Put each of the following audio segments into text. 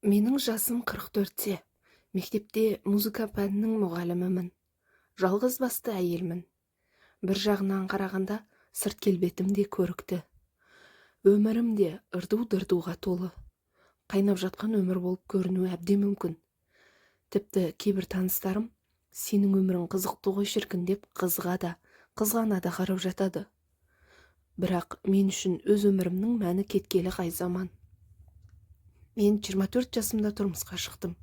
Менің жасым 44-те. Мектепте музыка пәнінің мұғалімімін. Жалғыз басты әйелмін. Бір жағынан қарағанда, сырт келбетім де көрікті. Өмірім де ырду-дырдуға толы. Қайнап жатқан өмір болып көрінуі әбден мүмкін. Тіпті кейбір таныстарым «Сенің өмірің қызықты ғой, шіркін» деп қызыға да, қызғана да қарап жатады. Бірақ мен үшін өз өмірімнің мәні кеткелі қай заман. Мен 24 жасымда тұрмысқа шықтым.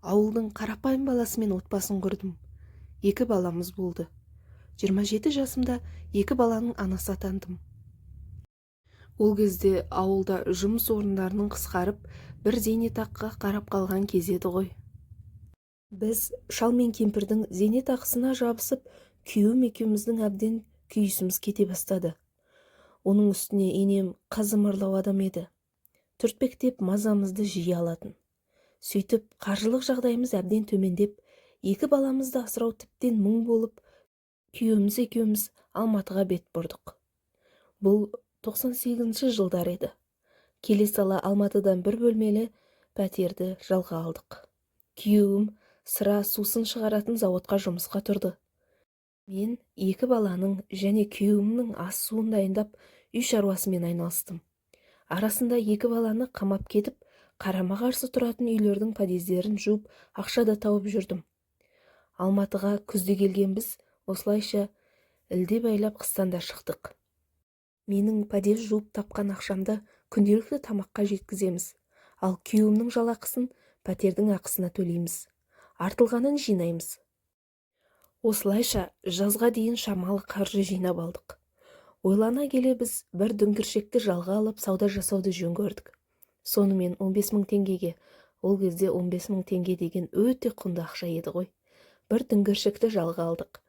Ауылдың қарапайым баласымен отбасын құрдым. Екі баламыз болды. 27 жасымда екі баланың анасы атандым. Ол кезде ауылда жұмыс орындарының қысқарып, бір зейнетақыға қарап қалған кез еді ғой. Біз шал мен кемпірдің зейнетақысына жабысып, күйеуім екеуміздің әбден күйісіміз кете бастады. Оның үстіне енем қазымырлау адам еді. Түртпектеп мазамызды жиі алатын. Сөйтіп, қаржылық жағдайымыз әбден төмендеп, екі баламызды асырау тіптен мұң болып, күйеуіміз екеуміз Алматыға бет бұрдық. Бұл 98 жылдар еді. Келе сала Алматыдан бір бөлмелі пәтерді жалға алдық. Күйеуім сыра, сусын шығаратын зауытқа жұмысқа тұрды. Мен екі баланың және күйеуімнің ас-суын дайындап, үй шаруасымен айналыстым. Арасында екі баланы қамап кетіп, қарама-қарсы тұратын үйлердің подъездерін жуып, ақша да тауып жүрдім. Алматыға күзде келген біз осылайша ілде байлап қыстан да шықтық. Менің подъезд жуып тапқан ақшамды күнделікті тамаққа жеткіземіз, ал күйеуімнің жалақысын пәтердің ақысына төлейміз. Артылғанын жинаймыз. Осылайша жазға дейін шамалы қаржы жинап алдық. Ойлана келе, біз бір дүңгіршекті жалға алып, сауда жасауды жөн көрдік. Сонымен 15 мың теңгеге, ол кезде 15 мың теңге деген өте құнды ақша еді ғой, бір дүңгіршекті жалға алдық.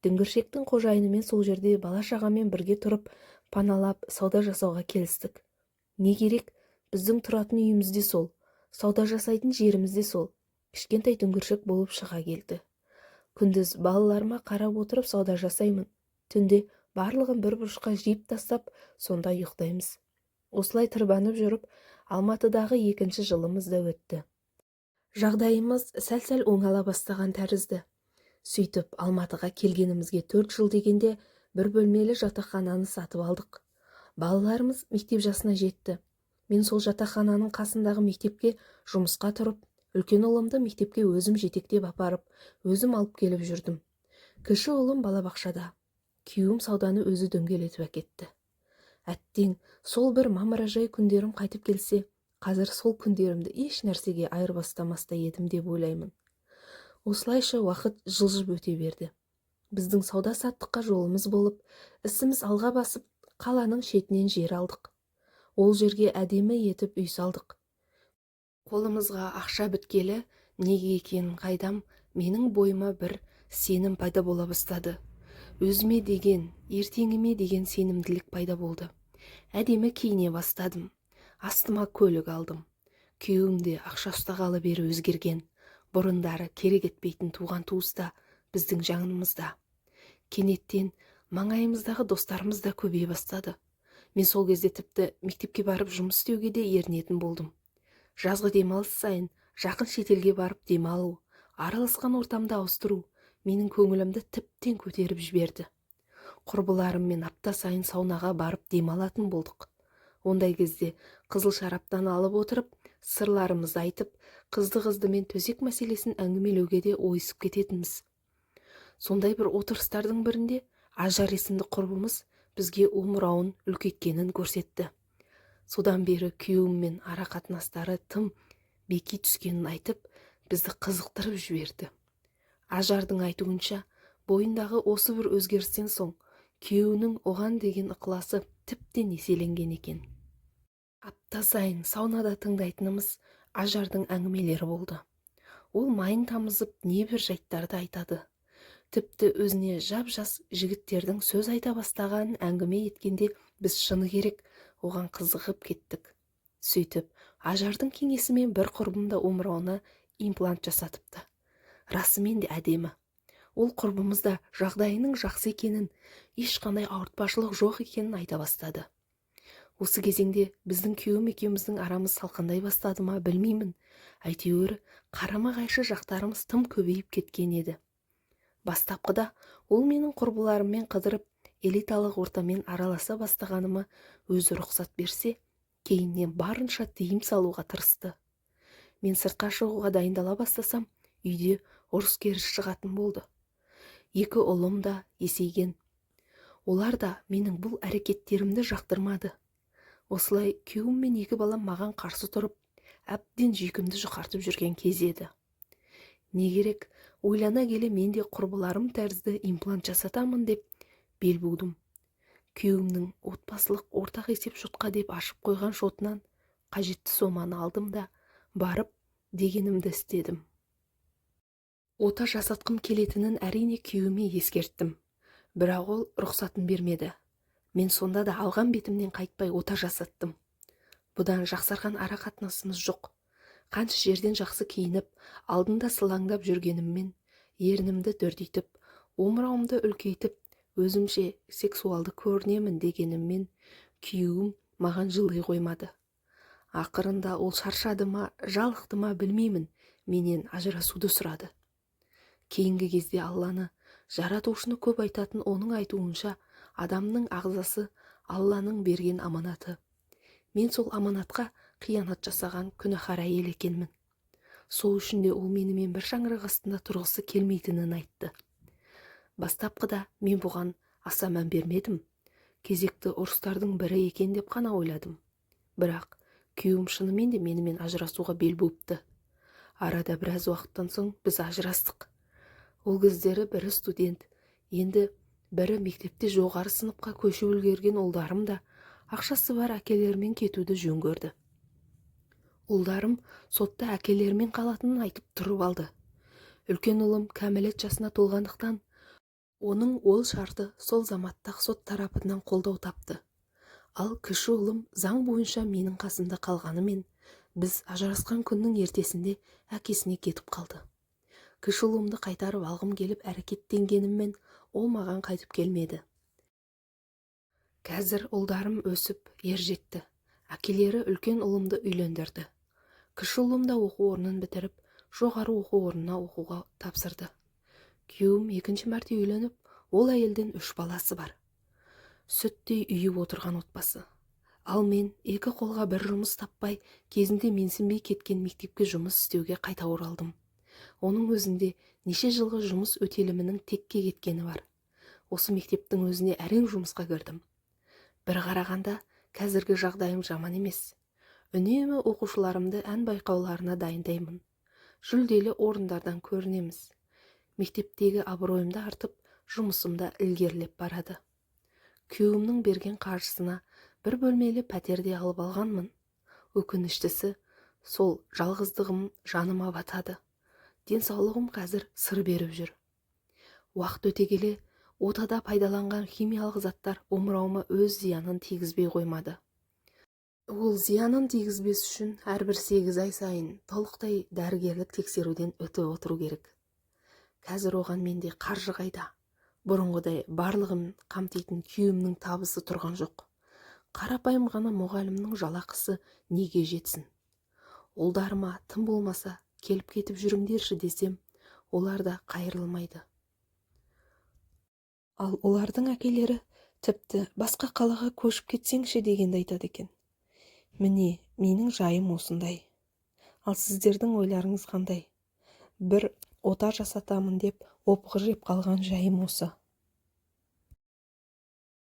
Дүңгіршектің қожайынымен сол жерде бала-шағамен бірге тұрып, паналап сауда жасауға келістік. Не керек, біздің тұратын үйіміз де сол, сауда жасайтын жеріміз де сол кішкентай дүңгіршек болып шыға келді. Күндіз балаларыма қарап отырып сауда жасаймын, түнде барлығын бір бұрышқа жиып тастап, сонда ұйықтаймыз. Осылай тырбанып жүріп, Алматыдағы екінші жылымыз да өтті. Жағдайымыз сәл-сәл оңала бастаған тәрізді. Сөйтіп, Алматыға келгенімізге 4 жыл дегенде бір бөлмелі жатақхананы сатып алдық. Балаларымыз мектеп жасына жетті. Мен сол жатақхананың қасындағы мектепке жұмысқа тұрып, үлкен ұлымды мектепке өзім жетектеп апарып, өзім алып келіп жүрдім. Кіші ұлым балабақшада. Күйеуім сауданы өзі дөңгелетіп әкетті. Әттең, сол бір мамыражай күндерім қайтып келсе, қазір сол күндерімді еш нәрсеге айырбастамас та едім деп ойлаймын. Осылайша уақыт жылжып өте берді. Біздің сауда-саттыққа жолымыз болып, ісіміз алға басып, қаланың шетінен жер алдық. Ол жерге әдемі етіп үй салдық. Қолымызға ақша біткелі, неге екенін қайдам, менің бойыма бір сенім пайда бола бастады. Өзіме деген, ертеңіме деген сенімділік пайда болды. Әдемі киіне бастадым. Астыма көлік алдым. Күйеуім де ақша ұстағалы бері өзгерген. Бұрындары керек етпейтін туған туыс та біздің жанымызда. Кенеттен маңайымыздағы достарымыз да көбейе бастады. Мен сол кезде тіпті мектепке барып жұмыс істеуге де ерінетін болдым. Жазғы демалыс сайын жақын шетелге барып демалу, араласқан ортамды ауыстыру менің көңілімді тіптен көтеріп жіберді. Құрбыларыммен апта сайын саунаға барып демалатын болдық. Ондай кезде қызыл шараптан алып отырып, сырларымызды айтып, қызды-қыздымен төсек мәселесін әңгімелеуге де ойысып кететінбіз. Сондай бір отырыстардың бірінде Ажар есімді құрбымыз бізге омырауын үлкейткенін көрсетті. Содан бері күйеуіммен ара қатынастары тым беки түскенін айтып, бізді қызықтырып жіберді. Ажардың айтуынша, бойындағы осы бір өзгерістен соң күйеуінің оған деген ықыласы тіптен еселенген екен. Апта сайын саунада тыңдайтынымыз Ажардың әңгімелері болды. Ол майын тамызып небір жайттарды айтады. Тіпті өзіне жап-жас жігіттердің сөз айта бастағанын әңгіме еткенде, біз, шыны керек, оған қызығып кеттік. Сөйтіп, Ажардың кеңесімен бір құрбым да омырауына имплант жасатыпты. Расымен де әдемі. Ол құрбымыз да жағдайының жақсы екенін, ешқандай ауыртпашылық жоқ екенін айта бастады. Осы кезеңде біздің күйеуім екеуміздің арамыз салқындай бастады ма, білмеймін. Әйтеуір қарама-қайшы жақтарымыз тым көбейіп кеткен еді. Бастапқыда ол менің құрбыларыммен қыдырып, элиталық ортамен араласа бастағаныма өзі рұқсат берсе, кейіннен барынша тыйым салуға тырысты. Мен сыртқа шығуға дайындала бастасам, үйде ұрыс-керіс шығатын болды. Екі ұлым да есейген. Олар да менің бұл әрекеттерімді жақтырмады. Осылай күйеуім мен екі балам маған қарсы тұрып, әбден жүйкемді жұқартып жүрген кез еді. Не керек, ойлана келе мен де құрбыларым тәрізді имплант жасатамын деп бел будым. Күйеуімнің отбасылық ортақ есеп шотқа деп ашып қойған шотынан қажетті соманы алдым да, барып дегенімді істедім. Ота жасатқым келетінін әрине күйеуіме ескерттім. Бірақ ол рұқсатын бермеді. Мен сонда да алған бетімнен қайтпай ота жасаттым. Бұдан жақсарған ара қатынасымыз жоқ. Қанша жерден жақсы киініп, алдында сылаңдап жүргеніммен, ернімді дүрдитіп, омырауымды үлкейтіп, өзімше сексуалды көрінемін дегеніммен, күйеуім маған жыли қоймады. Ақырында ол шаршады ма, жалықты ма білмеймін, менен ажырасуды сұрады. Кейінгі кезде Алланы, жаратушыны көп айтатын оның айтуынша, адамның ағзасы Алланың берген аманаты. Мен сол аманатқа қиянат жасаған күнәһар әйел екенмін. Сол үшін де ол менімен бір шаңырақ астында тұрғысы келмейтінін айтты. Бастапқыда мен бұған аса мән бермедім. Кезекті ұрыстардың бірі екен деп қана ойладым. Бірақ күйеуім шынымен де менімен ажырасуға бел буыпты. Арада біраз уақыттан соң біз ажырастық. Ол кездері бірі студент, енді бірі мектепте жоғары сыныпқа көшіп үлгерген ұлдарым да ақшасы бар әкелерімен кетуді жөн көрді. Ұлдарым сотта әкелерімен қалатынын айтып тұрып алды. Үлкен ұлым кәмелет жасына толғандықтан, оның ол шарты сол заматта-ақ сот тарапынан қолдау тапты. Ал кіші ұлым заң бойынша менің қасымда қалғанымен, біз ажырасқан күннің ертесінде әкесіне кетіп қалды. Кіші ұлымды қайтарып алғым келіп әрекеттенгеніммен, ол маған қайтып келмеді. Қазір ұлдарым өсіп, ер жетті. Әкелері үлкен ұлымды үйлендірді. Кіші ұлым да оқу орнын бітіріп, жоғары оқу орнына оқуға тапсырды. Күйеуім екінші мәрте үйленіп, ол әйелден 3 баласы бар. Сүттей үйіп отырған отбасы. Ал мен екі қолға бір жұмыс таппай, кезінде менсінбей кеткен мектепке жұмыс істеуге қайта оралдым. Оның өзінде неше жылғы жұмыс өтелімінің текке кеткені бар. Осы мектептің өзіне әрең жұмысқа кірдім. Бір қарағанда, қазіргі жағдайым жаман емес. Үнемі оқушыларымды ән байқауларына дайындаймын. Жүлделі орындардан көрінеміз. Мектептегі абыройым да артып, жұмысым да ілгерілеп барады. Күйеуімнің берген қаржысына бір бөлмелі пәтерде алып алғанмын. Өкініштісі, сол жалғыздығым жаныма батады. Денсаулығым қазір сыр беріп жүр. Уақыт өте келе, отада пайдаланған химиялық заттар омырауыма өз зиянын тигізбей қоймады. Ол зиянын тигізбес үшін әрбір 8 ай сайын толықтай дәрігерлік тексеруден өтіп отыру керек. Қазір оған менде қаржы қайда? Бұрынғыдай барлығын қамтитын күйеуімнің табысы тұрған жоқ. Қарапайым ғана мұғалімнің жалақысы неге жетсін? Ұлдарыма тым болмаса келіп кетіп жүріңдерші десем, олар да қайырылмайды. Ал олардың әкелері тіпті басқа қалаға көшіп кетсеңші дегенді айтады екен. Міне, менің жайым осындай. Ал сіздердің ойларыңыз қандай? Бір ота жасатамын деп опық жеп қалған жайым осы.